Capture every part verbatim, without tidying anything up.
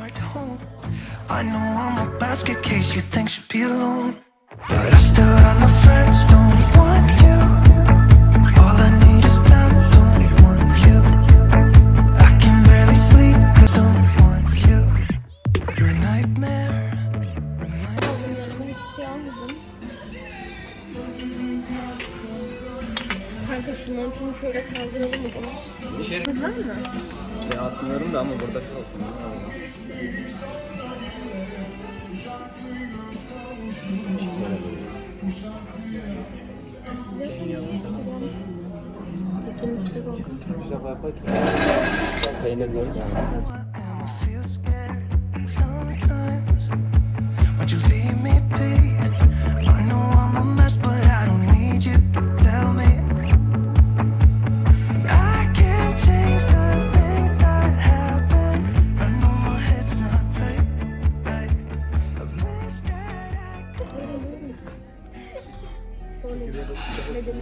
I know I'm a basket case, you think should be alone. But I still have my friends, don't want you. All I need is them, don't want you. I can barely sleep, 'cause don't want you. You're a nightmare. Remind me. Hiçbir şey almadım. Kanka şu montumu şöyle kaldıralım mı? Kızlar mı? Şey atmıyorum da ama burada kalsın. Zaten niye istiyorum? Peynirleri. I feel scared sometimes. Why'd you leave me be? I know I'm a mess, but I don't need you to tell me. I can't change the things that happen. I know my head's not right, right. I wish that I could. Sonra gitmedim.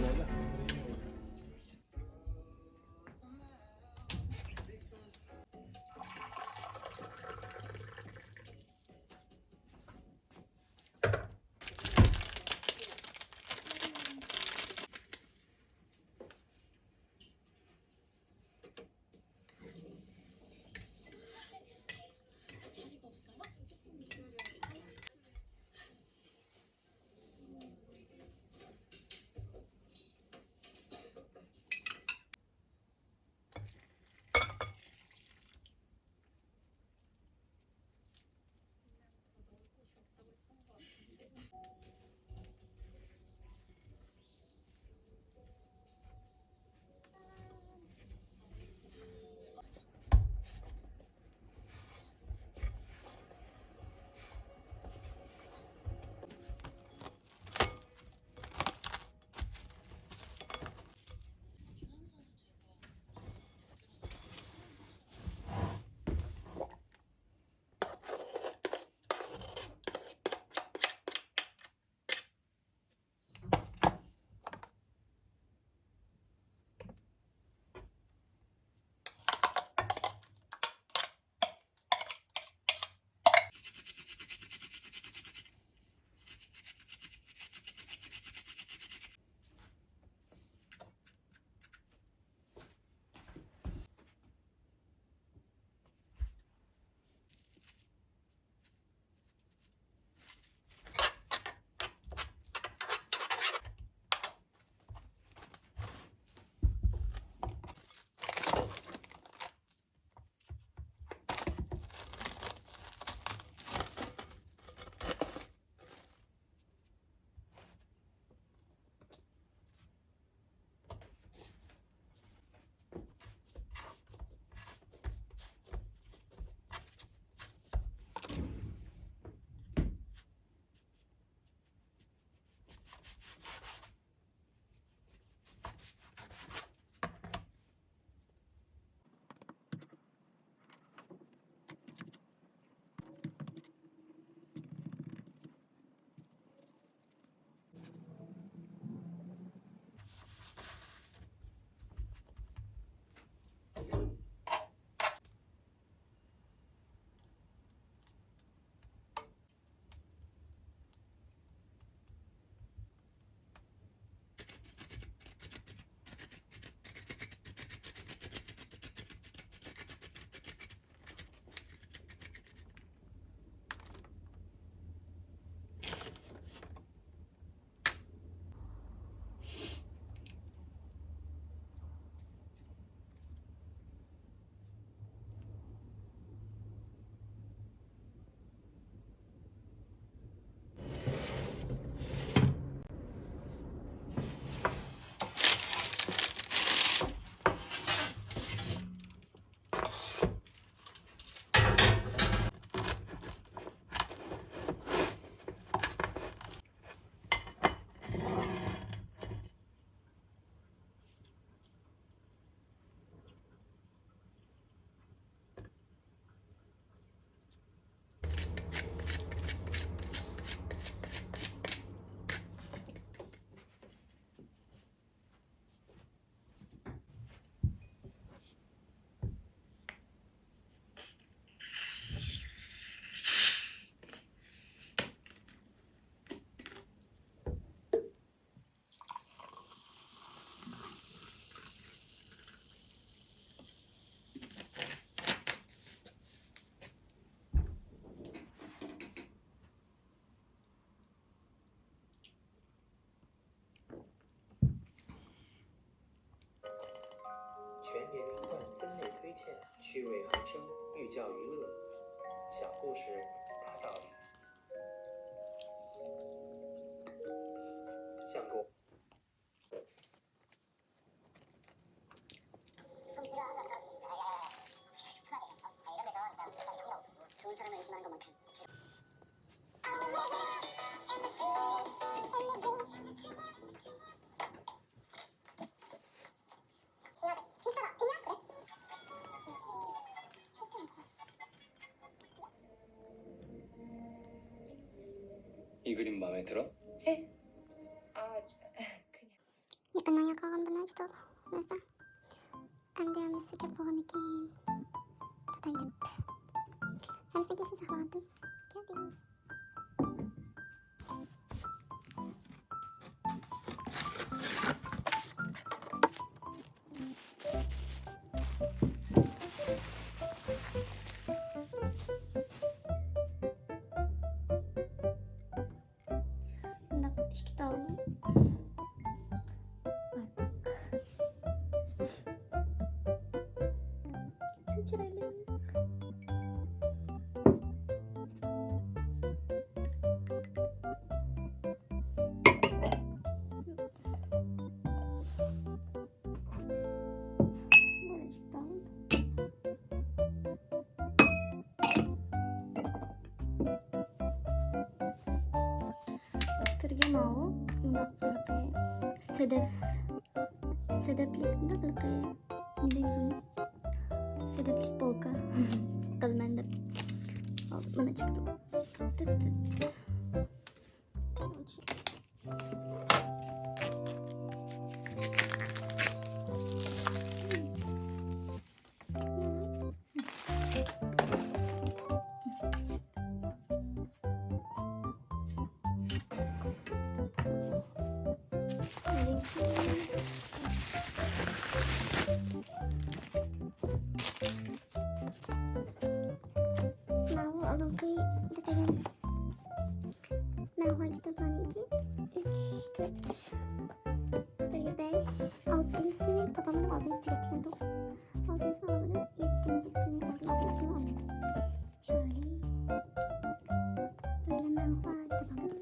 趣味横生，寓教于乐，小故事大道理。相公。 이 그림 마음에 들어? 네. 아, 그냥. يېقىندا يوقالغان بىر نەچچە تال نەرسە. ئەمدى ھەممىسى گەپ بولغاندىن كېيىن تاتاي دەپ ھەممىسىنى كېچىدە ساقلىغانتىم. كەلدى. مۇنداق ئىككى تال بارماق. چىرايلىق. كۆرگەن ماۋۇ، مۇنداق ھېلىقى سەدەپ، سەدەپلىك، مۇنداق ھېلىقى، نېمە دەيمىز ئۇنى؟ سەدەپلىك بولكا قىلىمەن دەپ. مانا چىقتى. تىت، تىت. ماۋۇ ئالدىنقى دېگەن مەنغۇ كىتابلارنىڭكى ئۈچ، تۆت، بىرگە بەش، ئالتىنچىسىنى تاپالمىدىم، ئالتىنچىسى تۈگەپ كەلدۇق. ئالتىنچىسىنى ئالمىدىم، يەتتىنچىسىنى ئالدىم، ئالتىنچىسىنى ئالمىدىم. شولى. بىرلە مەنغۇ كىتابلار.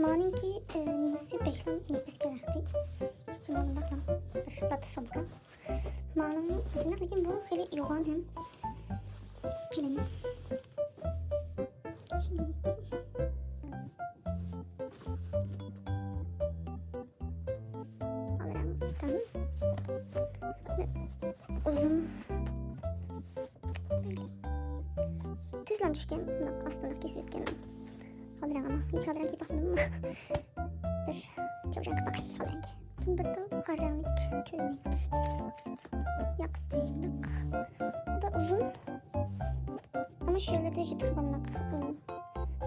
مانىڭكى، ئى، نېمىسى بەكلا نېپىز كېرەكتى. ئىچىمۇ مۇنداق بىر لاتا سومكا. مانىڭ ئىچىنى، لېكىن بۇ خېلى يوغان ھەم قېلىن. شۇنداق. ئالىرام ئىككى دانە. ئۇزۇن. تۈزلەم چۈشكەن، بۇنداق ئاستىنى كېسىۋەتكەن. ئالىرام، ئەمما ھېچ ئالىرام كىيىپ باقمىدىم. بىر چاۋجان قىلىپ باقاي ئالىرامغا. كېيىن بىر تال قارا رەڭلىك كۆينەك. ياقىسى بۇنداق. بۇ دا ئۇزۇن. ئەمما شۇ يەرلەردە يىرتىقى بار بۇنداق.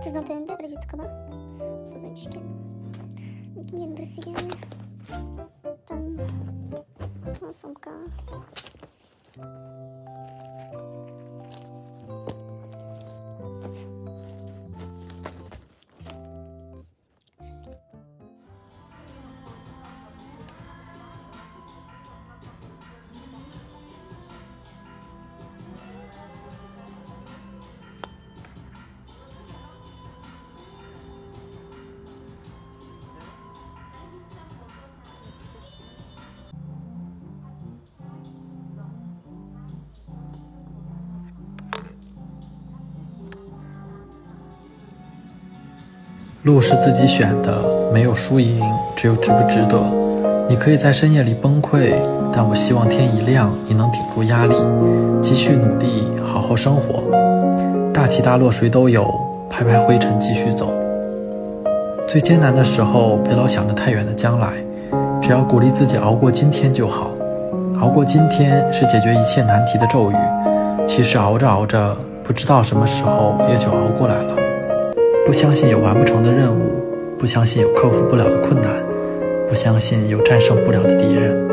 تىزنىڭ تۆۋىنىدە بىر يىرتىقى بار. ئۇزۇن چۈشكەن. لېكىن يەنە بىرسىگە تام سومكا.路是自己选的，没有输赢，只有值不值得。你可以在深夜里崩溃，但我希望天一亮，你能顶住压力，继续努力，好好生活。大起大落谁都有，拍拍灰尘继续走。最艰难的时候，别老想着太远的将来，只要鼓励自己熬过今天就好。熬过今天是解决一切难题的咒语，其实熬着熬着，不知道什么时候也就熬过来了。不相信有完不成的任务，不相信有克服不了的困难，不相信有战胜不了的敌人。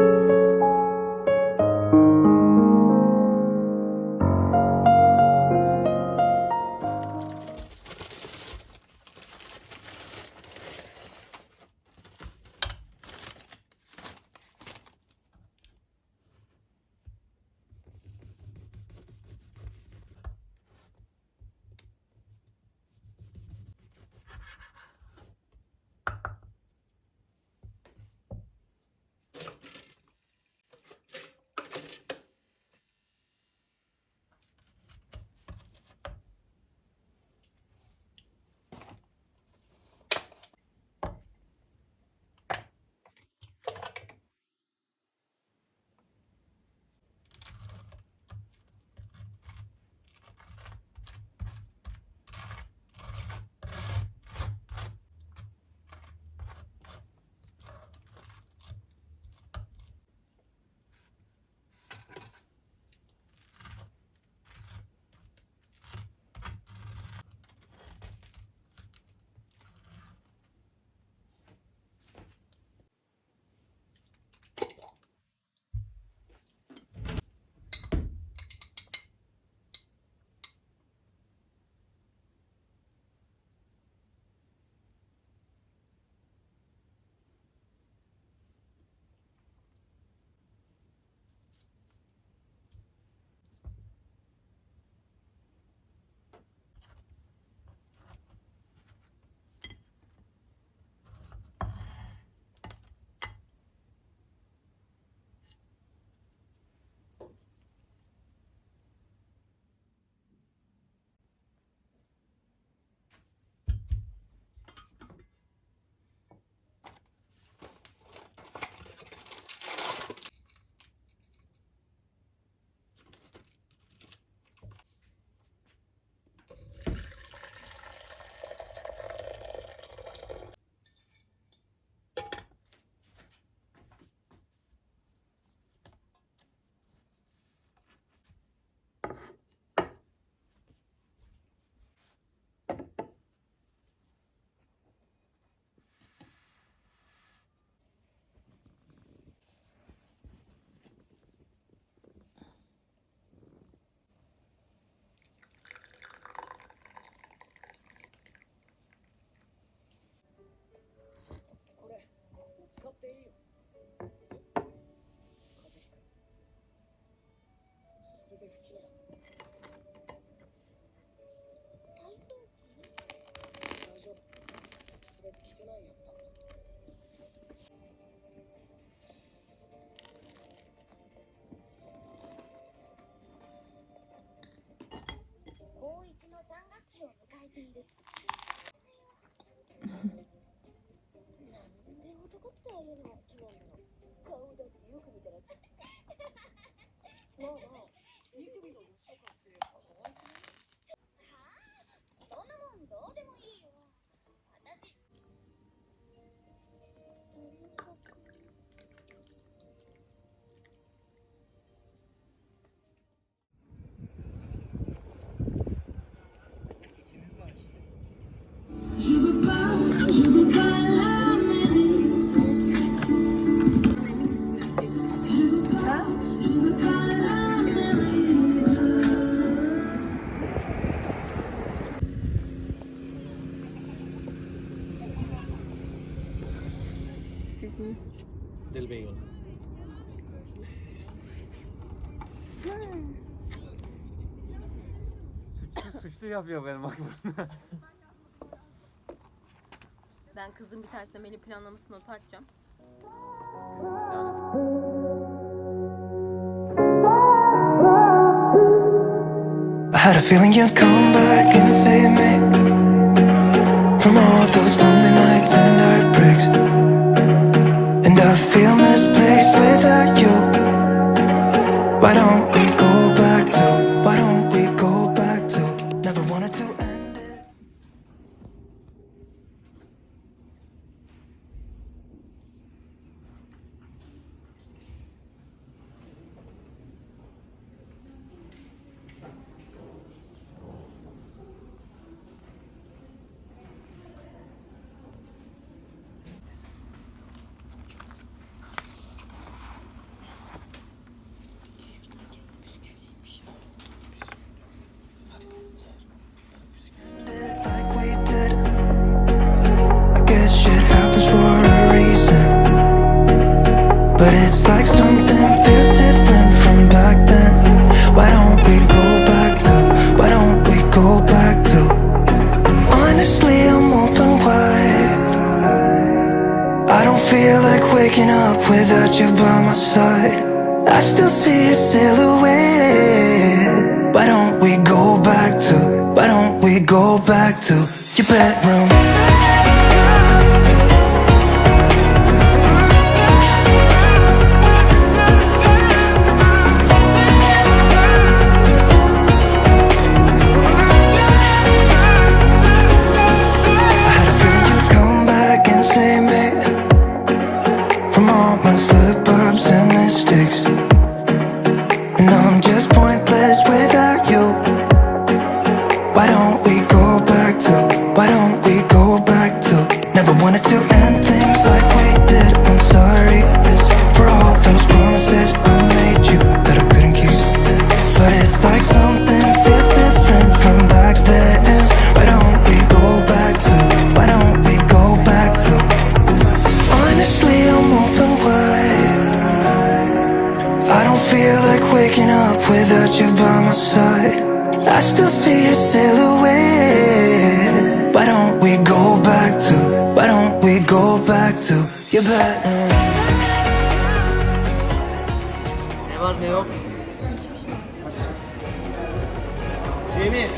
Siz mi? Dilber yolu. Suçlu, suçlu yapıyor benim aklıma. Ben kızın bir tanesine menü planlamasını not atacağım. I had a feeling you'd come back and save me from all those lonely nights and heartbreaks. And I feel misplaced without you. Why don't we go back to, why don't we go back to, never wanted to end it. Still see your silhouette. Why don't we go back to, why don't we go back to your bedroom? I had a feeling you'd come back and save me from all my slip ups and mistakes. And I'm just pointless without you. Why don't we go back to, why don't we go back to? Never wanted to end things like we did. I'm sorry for all those promises I made you that I couldn't keep. But it's like something feels different from back then. Why don't we go back to, why don't we go back to? Honestly, I'm open wide. I don't feel like waking up without you by my side. I still see your silhouette. Why don't we go back to, why don't we go back to your bedroom? Ne var ne yok? Cemil.